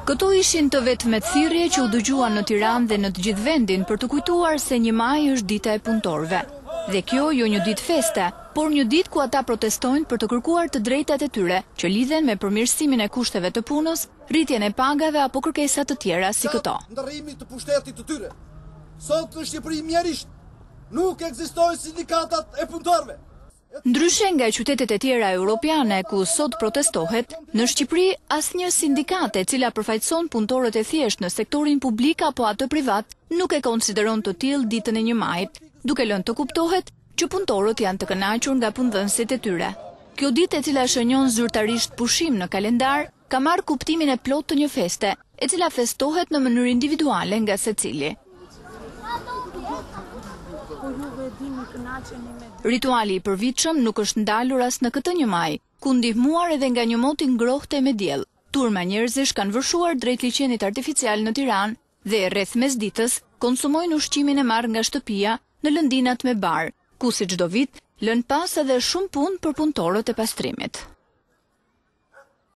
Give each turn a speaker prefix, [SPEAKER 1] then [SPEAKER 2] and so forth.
[SPEAKER 1] Këto ishin të vetmet thirrje që u dëgjuan në Tiranë dhe në të gjithë vendin për të kujtuar se 1 maji është dita e punëtorëve. Dhe kjo jo një ditë feste, por një ditë ku ata protestojnë për të kërkuar të drejtat e tyre që lidhen me përmirësimin e kushteve të punës, rritjen e pagave apo kërkesa të tjera si këto.
[SPEAKER 2] Ndërrimit të pushtetit të tyre. Sot në Shqipëri mjerisht nuk ekzistojnë sindikatat e punëtorëve.
[SPEAKER 1] Ndryshe nga qytetet e tjera europiane ku sot protestohet, në Shqipëri asnjë sindikatë e cila përfaqëson punëtorët e thjeshtë në sektorin publik apo atë privat nuk e konsideron të tillë ditën e 1 majit, duke lënë të kuptohet që punëtorët janë të kënaqur nga punëdhënësit e tyre. Kjo ditë e cila shënjon zyrtarisht pushim në kalendar, ka marrë kuptimin e plotë të një feste, e cila festohet në mënyrë individuale nga secili. Rituali i përvitshëm nuk është ndalur as në këtë 1 maj, ku ndihmuar edhe nga një mot i ngrohtë e me diell, turma njerëzish kanë vërshuar drejt liqenit artificial në Tiranë dhe rreth mesditës konsumojnë ushqimin e marrë nga shtëpia në lëndinat me bar, ku si çdo vit lënë pas edhe shumë punë për punëtorët e pastrimit.